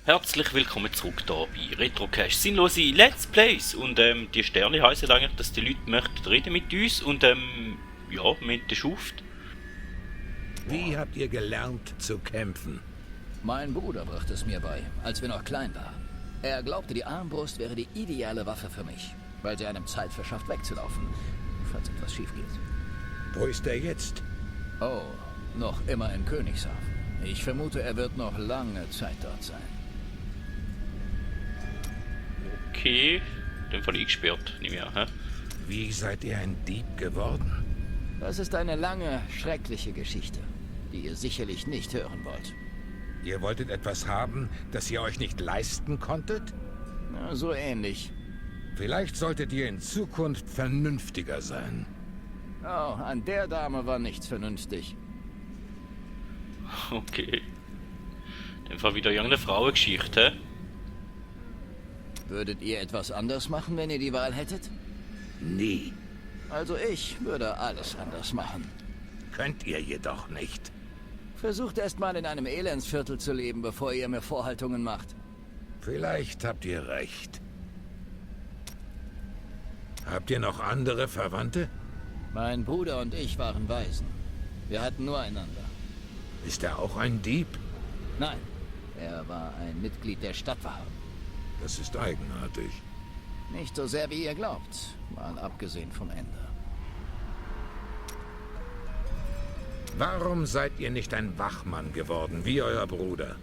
Herzlich willkommen zurück hier bei Retrocache Sinnlose Let's Plays. Und die Sterne heißen eigentlich, dass die Leute möchten reden mit uns und ja, mit der Schuft. Wie habt ihr gelernt zu kämpfen? Mein Bruder brachte es mir bei, als wir noch klein waren. Er glaubte, die Armbrust wäre die ideale Waffe für mich, weil sie einem Zeit verschafft, wegzulaufen, falls etwas schief geht. Wo ist er jetzt? Oh, noch immer in Königshafen. Ich vermute, er wird noch lange Zeit dort sein. Okay, in dem Fall eingesperrt, nicht mehr, hä? Wie seid ihr ein Dieb geworden? Das ist eine lange, schreckliche Geschichte, die ihr sicherlich nicht hören wollt. Ihr wolltet etwas haben, das ihr euch nicht leisten konntet? Na, so ähnlich. Vielleicht solltet ihr in Zukunft vernünftiger sein. Oh, an der Dame war nichts vernünftig. Okay. In dem Fall wieder irgendeine Frauengeschichte. Würdet ihr etwas anders machen, wenn ihr die Wahl hättet? Nie. Also ich würde alles anders machen. Könnt ihr jedoch nicht. Versucht erst mal in einem Elendsviertel zu leben, bevor ihr mir Vorhaltungen macht. Vielleicht habt ihr recht. Habt ihr noch andere Verwandte? Mein Bruder und ich waren Waisen. Wir hatten nur einander. Ist er auch ein Dieb? Nein, er war ein Mitglied der Stadtwache. Das ist eigenartig. Nicht so sehr, wie ihr glaubt, mal abgesehen vom Ende. Warum seid ihr nicht ein Wachmann geworden, wie euer Bruder?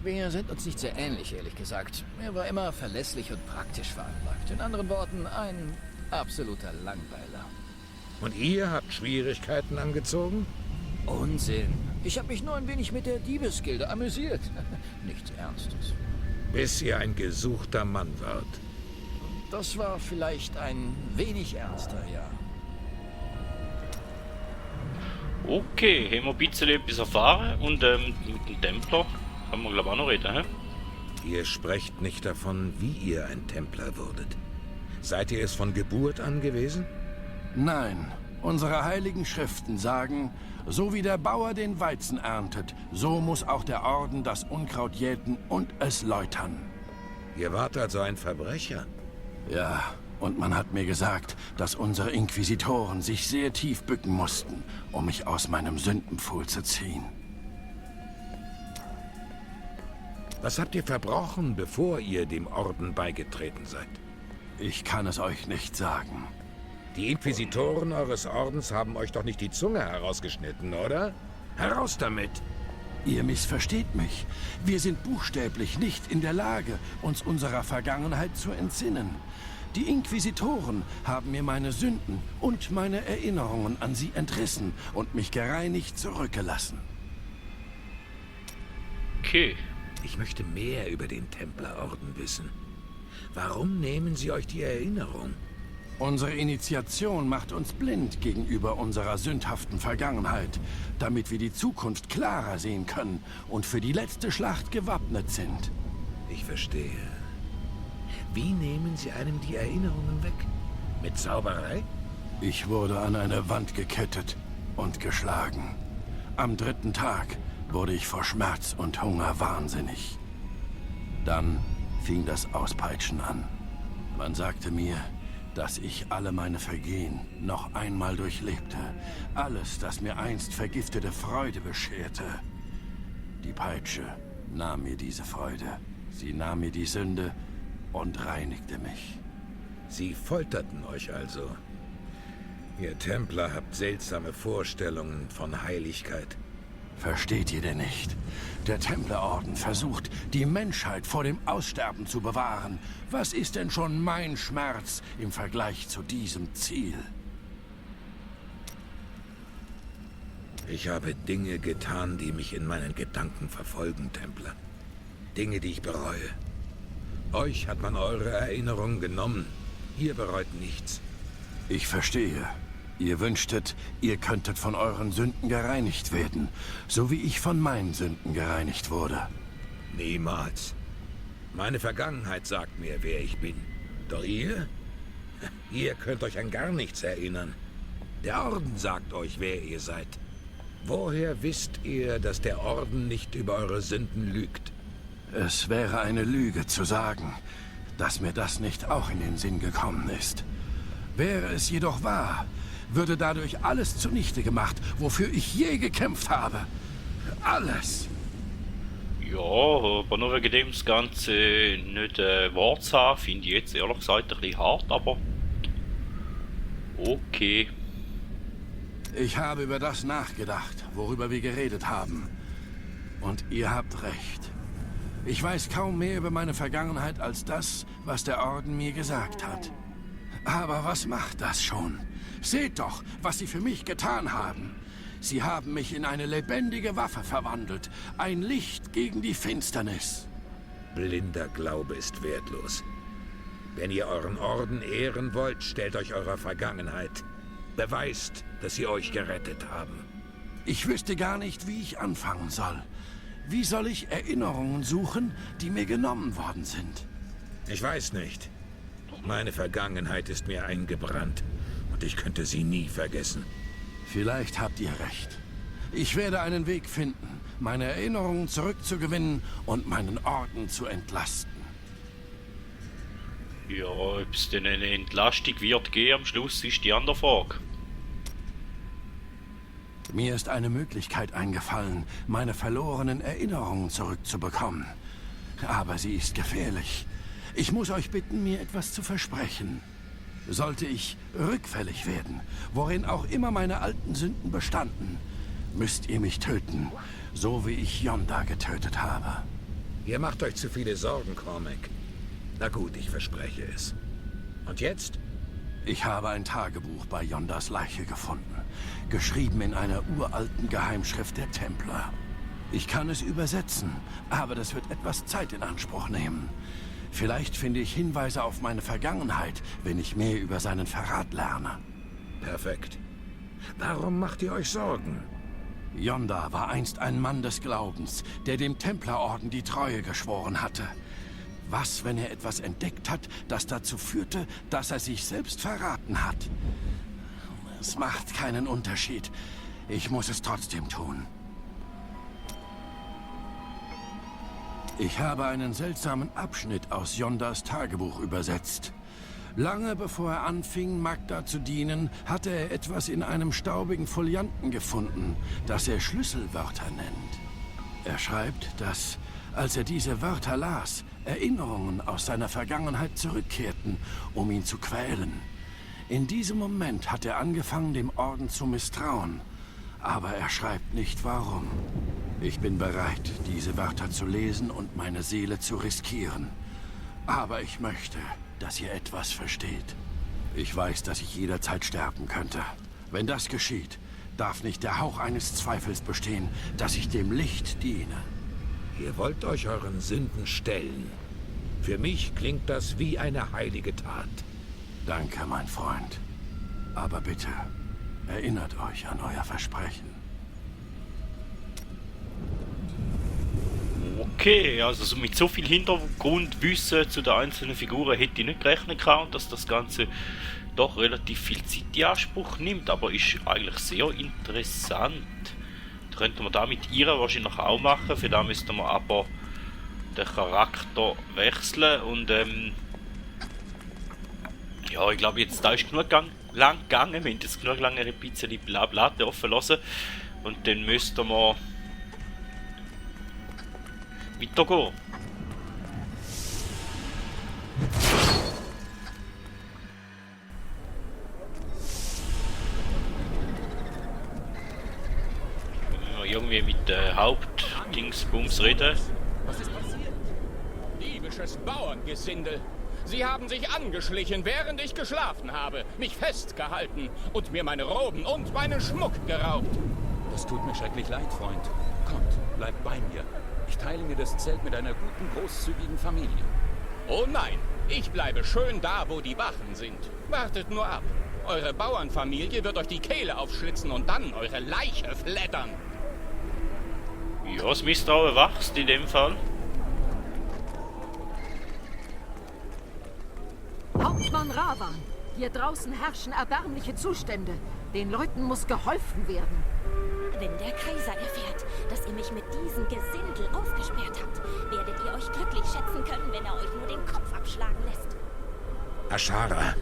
Wir sind uns nicht sehr ähnlich, ehrlich gesagt. Er war immer verlässlich und praktisch veranlagt. In anderen Worten, ein absoluter Langweiler. Und ihr habt Schwierigkeiten angezogen? Unsinn. Ich habe mich nur ein wenig mit der Diebesgilde amüsiert. Nichts Ernstes. Bis ihr ein gesuchter Mann wart. Das war vielleicht ein wenig ernster, ja. Okay, haben wir ein bisschen etwas erfahren und mit dem Templer kann man glaube ich auch noch reden, hä? Ihr sprecht nicht davon, wie ihr ein Templer wurdet. Seid ihr es von Geburt an gewesen? Nein, unsere heiligen Schriften sagen, so wie der Bauer den Weizen erntet, so muss auch der Orden das Unkraut jäten und es läutern. Ihr wart also ein Verbrecher. Ja, und man hat mir gesagt, dass unsere Inquisitoren sich sehr tief bücken mussten, um mich aus meinem Sündenpfuhl zu ziehen. Was habt ihr verbrochen, bevor ihr dem Orden beigetreten seid? Ich kann es euch nicht sagen. Die Inquisitoren eures Ordens haben euch doch nicht die Zunge herausgeschnitten, oder? Heraus damit! Ihr missversteht mich. Wir sind buchstäblich nicht in der Lage, uns unserer Vergangenheit zu entsinnen. Die Inquisitoren haben mir meine Sünden und meine Erinnerungen an sie entrissen und mich gereinigt zurückgelassen. Okay. Ich möchte mehr über den Templerorden wissen. Warum nehmen sie euch die Erinnerung? Unsere Initiation macht uns blind gegenüber unserer sündhaften Vergangenheit, damit wir die Zukunft klarer sehen können und für die letzte Schlacht gewappnet sind. Ich verstehe. Wie nehmen sie einem die Erinnerungen weg? Mit Zauberei? Ich wurde an eine Wand gekettet und geschlagen. Am 3. Tag wurde ich vor Schmerz und Hunger wahnsinnig. Dann fing das Auspeitschen an. Man sagte mir, dass ich alle meine Vergehen noch einmal durchlebte. Alles, das mir einst vergiftete Freude bescherte. Die Peitsche nahm mir diese Freude. Sie nahm mir die Sünde und reinigte mich. Sie folterten euch also. Ihr Templer habt seltsame Vorstellungen von Heiligkeit. Versteht ihr denn nicht? Der Templerorden versucht, die Menschheit vor dem Aussterben zu bewahren. Was ist denn schon mein Schmerz im Vergleich zu diesem Ziel? Ich habe Dinge getan, die mich in meinen Gedanken verfolgen, Templer. Dinge, die ich bereue. Euch hat man eure Erinnerung genommen. Ihr bereut nichts. Ich verstehe. Ihr wünschtet, ihr könntet von euren Sünden gereinigt werden, so wie ich von meinen Sünden gereinigt wurde. Niemals. Meine Vergangenheit sagt mir, wer ich bin. Doch ihr? Ihr könnt euch an gar nichts erinnern. Der Orden sagt euch, wer ihr seid. Woher wisst ihr, dass der Orden nicht über eure Sünden lügt? Es wäre eine Lüge zu sagen, dass mir das nicht auch in den Sinn gekommen ist. Wäre es jedoch wahr, würde dadurch alles zunichte gemacht, wofür ich je gekämpft habe. Alles. Ja, aber nur wegen dem das Ganze nicht wahr zu haben, finde ich jetzt ehrlich gesagt ein bisschen hart, aber okay. Ich habe über das nachgedacht, worüber wir geredet haben. Und ihr habt recht. Ich weiß kaum mehr über meine Vergangenheit als das, was der Orden mir gesagt hat. Aber was macht das schon? Seht doch, was sie für mich getan haben. Sie haben mich in eine lebendige Waffe verwandelt. Ein Licht gegen die Finsternis. Blinder Glaube ist wertlos. Wenn ihr euren Orden ehren wollt, stellt euch eurer Vergangenheit. Beweist, dass sie euch gerettet haben. Ich wüsste gar nicht, wie ich anfangen soll. Wie soll ich Erinnerungen suchen, die mir genommen worden sind? Ich weiß nicht. Meine Vergangenheit ist mir eingebrannt und ich könnte sie nie vergessen. Vielleicht habt ihr recht. Ich werde einen Weg finden, meine Erinnerungen zurückzugewinnen und meinen Orden zu entlasten. Ja, ob es denn eine Entlastung wird gehen am Schluss, ist die andere Frage. Mir ist eine Möglichkeit eingefallen, meine verlorenen Erinnerungen zurückzubekommen. Aber sie ist gefährlich. Ich muss euch bitten, mir etwas zu versprechen. Sollte ich rückfällig werden, worin auch immer meine alten Sünden bestanden, müsst ihr mich töten, so wie ich Yonda getötet habe. Ihr macht euch zu viele Sorgen, Cormac. Na gut, ich verspreche es. Und jetzt? Ich habe ein Tagebuch bei Yondas Leiche gefunden, geschrieben in einer uralten Geheimschrift der Templer. Ich kann es übersetzen, aber das wird etwas Zeit in Anspruch nehmen. Vielleicht finde ich Hinweise auf meine Vergangenheit, wenn ich mehr über seinen Verrat lerne. Perfekt. Warum macht ihr euch Sorgen? Yonda war einst ein Mann des Glaubens, der dem Templerorden die Treue geschworen hatte. Was, wenn er etwas entdeckt hat, das dazu führte, dass er sich selbst verraten hat? Es macht keinen Unterschied. Ich muss es trotzdem tun. Ich habe einen seltsamen Abschnitt aus Yondas Tagebuch übersetzt. Lange bevor er anfing, Magda zu dienen, hatte er etwas in einem staubigen Folianten gefunden, das er Schlüsselwörter nennt. Er schreibt, dass, als er diese Wörter las, Erinnerungen aus seiner Vergangenheit zurückkehrten, um ihn zu quälen. In diesem Moment hat er angefangen, dem Orden zu misstrauen. Aber er schreibt nicht, warum. Ich bin bereit, diese Wörter zu lesen und meine Seele zu riskieren. Aber ich möchte, dass ihr etwas versteht. Ich weiß, dass ich jederzeit sterben könnte. Wenn das geschieht, darf nicht der Hauch eines Zweifels bestehen, dass ich dem Licht diene. Ihr wollt euch euren Sünden stellen. Für mich klingt das wie eine heilige Tat. Danke, mein Freund. Aber bitte, erinnert euch an euer Versprechen. Okay, also mit so viel Hintergrundwissen zu den einzelnen Figuren hätte ich nicht gerechnet können, dass das Ganze doch relativ viel Zeit in Anspruch nimmt, aber ist eigentlich sehr interessant. Das könnten wir da mit ihr wahrscheinlich auch machen, für da müssten wir aber den Charakter wechseln und ja, ich glaube jetzt da ist genug lang gegangen, wir haben jetzt genug lange ein bisschen Blabla offen lassen und dann müssten wir weitergehen. Wenn wir irgendwie mit der Hauptdingsbums reden. Was ist passiert? Diebisches Bauerngesindel. Sie haben sich angeschlichen, während ich geschlafen habe, mich festgehalten und mir meine Roben und meinen Schmuck geraubt. Das tut mir schrecklich leid, Freund. Kommt, bleibt bei mir. Ich teile mir das Zelt mit einer guten, großzügigen Familie. Oh nein, ich bleibe schön da, wo die Wachen sind. Wartet nur ab. Eure Bauernfamilie wird euch die Kehle aufschlitzen und dann eure Leiche flattern. Ja, das Misstrauen wächst in dem Fall. Hauptmann Ravan, hier draußen herrschen erbärmliche Zustände. Den Leuten muss geholfen werden. Wenn der Kaiser erfährt, dass ihr mich mit diesem Gesindel aufgesperrt habt, werdet ihr euch helfen können, wenn er euch nur den Kopf abschlagen lässt. Ashara,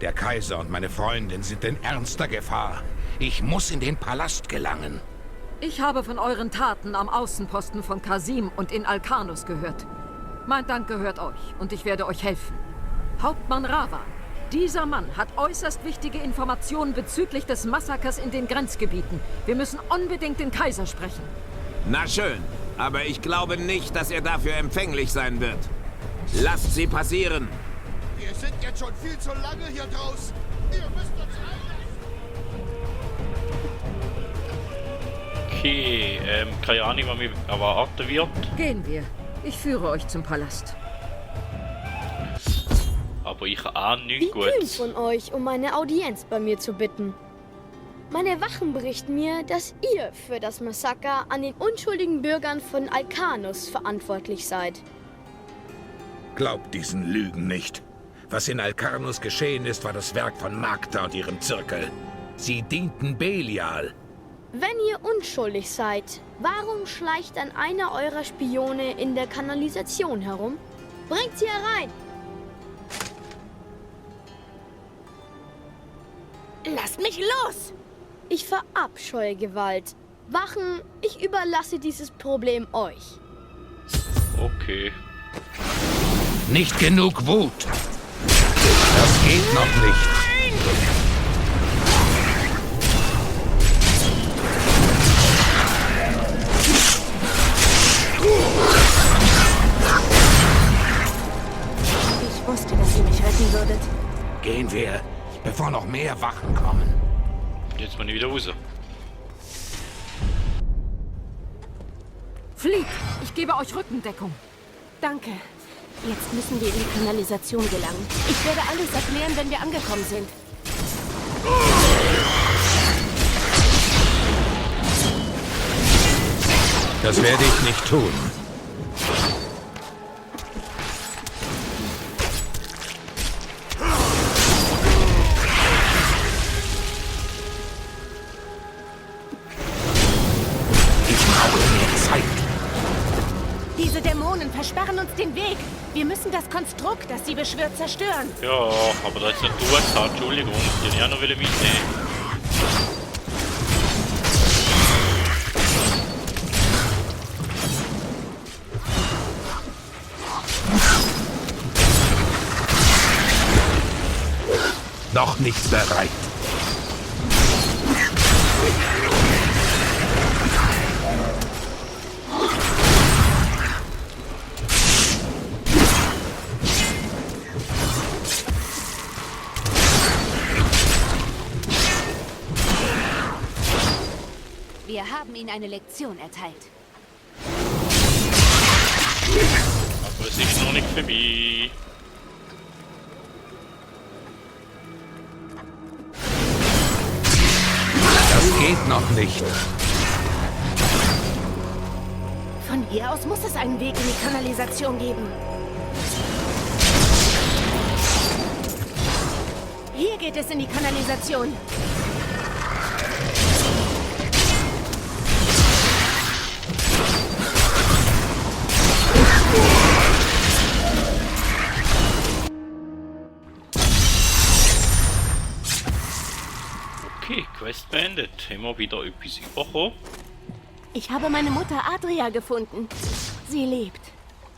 der Kaiser und meine Freundin sind in ernster Gefahr. Ich muss in den Palast gelangen. Ich habe von euren Taten am Außenposten von Qasim und in Alkarnus gehört. Mein Dank gehört euch und ich werde euch helfen. Hauptmann Ravan, dieser Mann hat äußerst wichtige Informationen bezüglich des Massakers in den Grenzgebieten. Wir müssen unbedingt den Kaiser sprechen. Na schön, aber ich glaube nicht, dass er dafür empfänglich sein wird. Lasst sie passieren. Wir sind jetzt schon viel zu lange hier draußen. Ihr müsst uns Okay, keine Ahnung, was mich erwarten wird. Gehen wir. Ich führe euch zum Palast. Aber ich ahne Wie nichts kühn Gutes. von euch, um eine Audienz bei mir zu bitten. Meine Wachen berichten mir, dass ihr für das Massaker an den unschuldigen Bürgern von Alkarnus verantwortlich seid. Glaubt diesen Lügen nicht. Was in Alkarnus geschehen ist, war das Werk von Magda und ihrem Zirkel. Sie dienten Belial. Wenn ihr unschuldig seid, warum schleicht dann einer eurer Spione in der Kanalisation herum? Bringt sie herein! Lasst mich los! Ich verabscheue Gewalt. Wachen, ich überlasse dieses Problem euch. Okay. Nicht genug Wut. Das geht noch nicht. Ich wusste, dass ihr mich retten würdet. Gehen wir, bevor noch mehr Wachen kommen. Jetzt bin ich wieder raus. Flieht! Ich gebe euch Rückendeckung. Danke. Jetzt müssen wir in die Kanalisation gelangen. Ich werde alles erklären, wenn wir angekommen sind. Das werde ich nicht tun. Ich brauche mehr Zeit. Diese Dämonen versperren uns den Weg. Wir müssen das Konstrukt, das sie beschwört, zerstören. Ja, aber da ist ja du gehabt, Entschuldigung. Den ich auch noch mitnehmen. Noch nicht bereit. Wir haben ihnen eine Lektion erteilt. Aber es ist noch nicht vorbei. Das geht noch nicht. Von hier aus muss es einen Weg in die Kanalisation geben. Hier geht es in die Kanalisation. Okay, Quest beendet. Haben wir wieder etwas bekommen. Ich habe meine Mutter Adria gefunden. Sie lebt.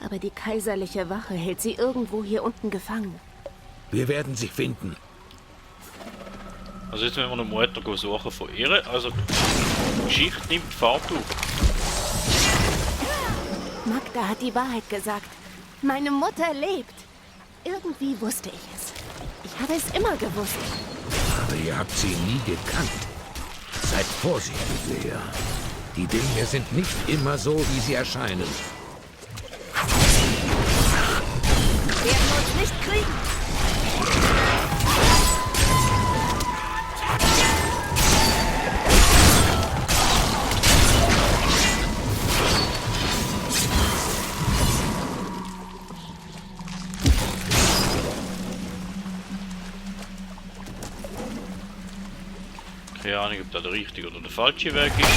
Aber die kaiserliche Wache hält sie irgendwo hier unten gefangen. Wir werden sie finden. Also jetzt müssen wir eine Mutter suchen von ihr. Also die Geschichte nimmt Fahrt auf. Magda hat die Wahrheit gesagt. Meine Mutter lebt. Irgendwie wusste ich es. Ich habe es immer gewusst. Aber ihr habt sie nie gekannt. Seid vorsichtig, Lea. Die Dinge sind nicht immer so, wie sie erscheinen. Werden uns nicht kriegen. Keine Ahnung, ob das der richtige oder der falsche Weg ist.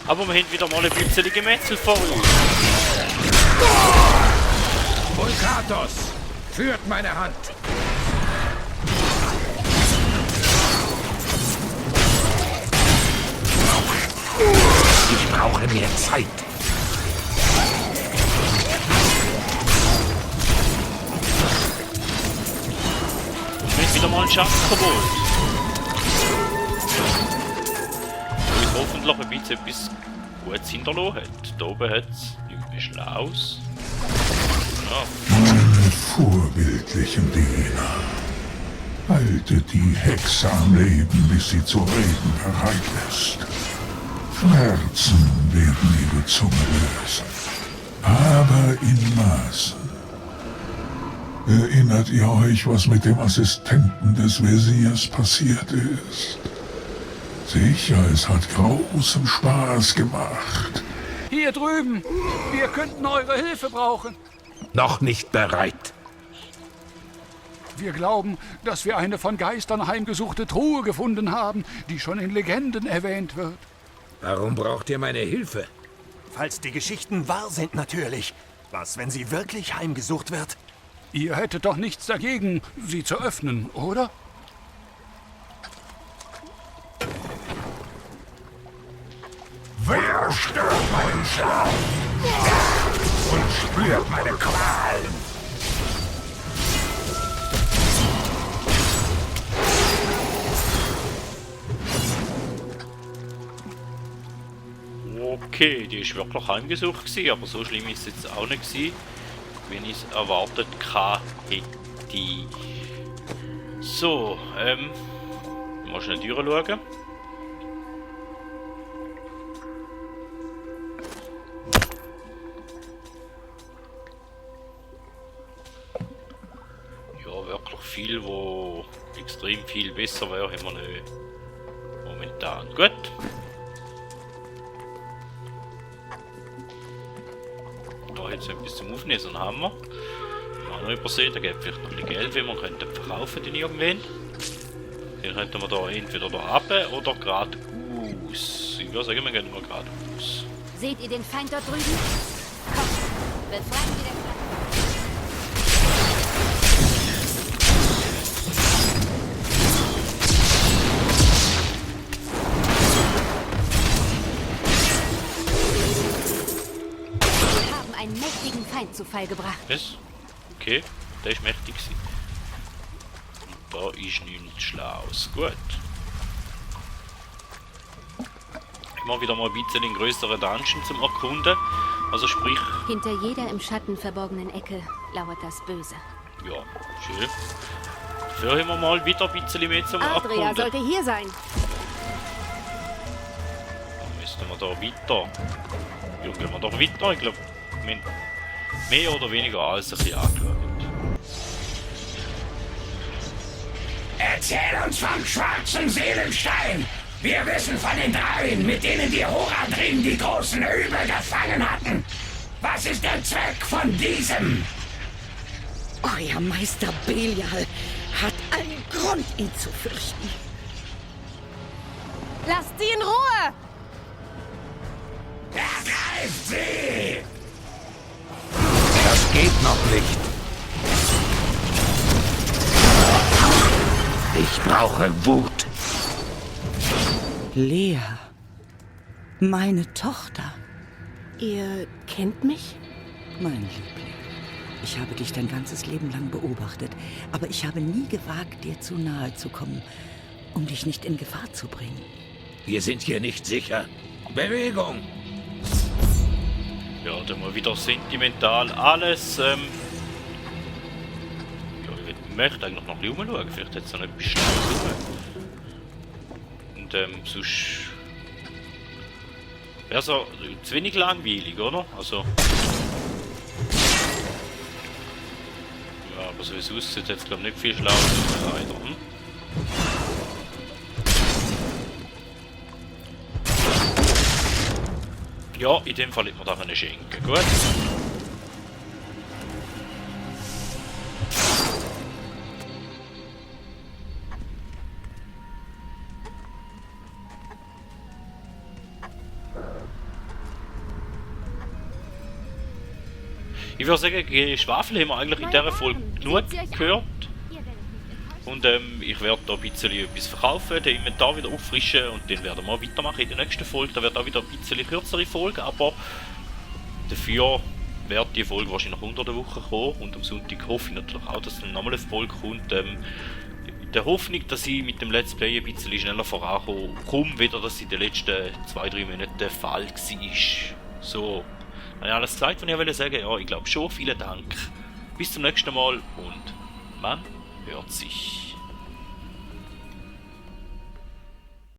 Aber wir haben wieder mal ein bisschen Gemetzel vor uns. Vulkatos, führt meine Hand. Ich brauche mehr Zeit. Und jetzt wieder mal ein Schatz kaputt. Wo uns hoffentlich ein bisschen etwas Gutes hinterlassen hat. Da oben hat es nichts mehr Schlaues. Ja. Meine vorbildlichen Diener. Halte die Hexe am Leben, bis sie zu reden bereit ist. Schmerzen werden ihre Zunge lösen, aber in Maßen. Erinnert ihr euch, was mit dem Assistenten des Wesirs passiert ist? Sicher, es hat großen Spaß gemacht. Hier drüben! Wir könnten eure Hilfe brauchen. Noch nicht bereit. Wir glauben, dass wir eine von Geistern heimgesuchte Truhe gefunden haben, die schon in Legenden erwähnt wird. Warum braucht ihr meine Hilfe? Falls die Geschichten wahr sind, natürlich. Was, wenn sie wirklich heimgesucht wird? Ihr hättet doch nichts dagegen, sie zu öffnen, oder? Wer stört meinen Schlaf und spürt meine Qualen? Okay, die ist wirklich heimgesucht gewesen, aber so schlimm ist es jetzt auch nicht gewesen, wenn ich es erwartet hätte. So, mal schnell durchschauen. Ja, wirklich viel, wo extrem viel besser wäre, haben wir nicht momentan. Gut. Da jetzt etwas zum Aufnehmen, so einen Hammer. Mal noch übersehen, da gibt vielleicht noch ein bisschen Geld, wenn wir könnten verkaufen den irgendwann. Dann könnten wir da entweder da runter oder geradeaus. Ich würde sagen, wir gehen mal geradeaus. Seht ihr den Feind dort drüben? Kommt, befreien wir den Feind. Einen mächtigen Feind zu Fall gebracht. Was? Okay, der ist mächtig gewesen. Und da ist nichts Schlaues. Gut. Immer wieder mal ein bisschen in größeren Dungeon zum Erkunden. Also sprich... Hinter jeder im Schatten verborgenen Ecke lauert das Böse. Ja, schön. Dafür haben wir mal wieder ein bisschen mehr zum Erkunden. Adria sollte hier sein. Dann müssten wir da weiter. Ja, gehen wir doch weiter. Ich glaube... mehr oder weniger alles ein bisschen angeschaut. Erzähl uns vom schwarzen Seelenstein. Wir wissen von den dreien, mit denen die Horadrim die großen Übel gefangen hatten. Was ist der Zweck von diesem? Euer Meister Belial hat allen Grund, ihn zu fürchten. Lasst sie in Ruhe! Ergreift sie! Das geht noch nicht. Ich brauche Wut. Lea, meine Tochter. Ihr kennt mich? Mein Liebling, ich habe dich dein ganzes Leben lang beobachtet, aber ich habe nie gewagt, dir zu nahe zu kommen, um dich nicht in Gefahr zu bringen. Wir sind hier nicht sicher. Bewegung! Ja, dann mal wieder sentimental alles. Ja, ich möchte eigentlich noch ein bisschen umschauen. Vielleicht hat es noch etwas Schlaues. Und sonst wäre es zu wenig langweilig, oder? Also. Ja, aber so wie es aussieht, hat es glaube ich nicht viel Schlaues leider. Hm? Ja, in dem Fall hätte man da eine schenken. Gut. Ich würde sagen, Geschwafel haben wir eigentlich in dieser Folge genug gehört. Und ich werde da ein bisschen etwas verkaufen, den Inventar wieder auffrischen und dann werden wir weitermachen in der nächsten Folge. Da wird auch wieder ein bisschen kürzere Folge, aber dafür wird die Folge wahrscheinlich unter der Woche kommen und am Sonntag hoffe ich natürlich auch, dass dann nochmal eine Folge kommt. In der Hoffnung, dass ich mit dem Let's Play ein bisschen schneller vorankomme, wieder das in den letzten 2-3 Monaten der Fall war. So, habe ich alles gesagt, was ich wollte sagen? Ja, ich glaube schon. Vielen Dank. Bis zum nächsten Mal und man hört sich.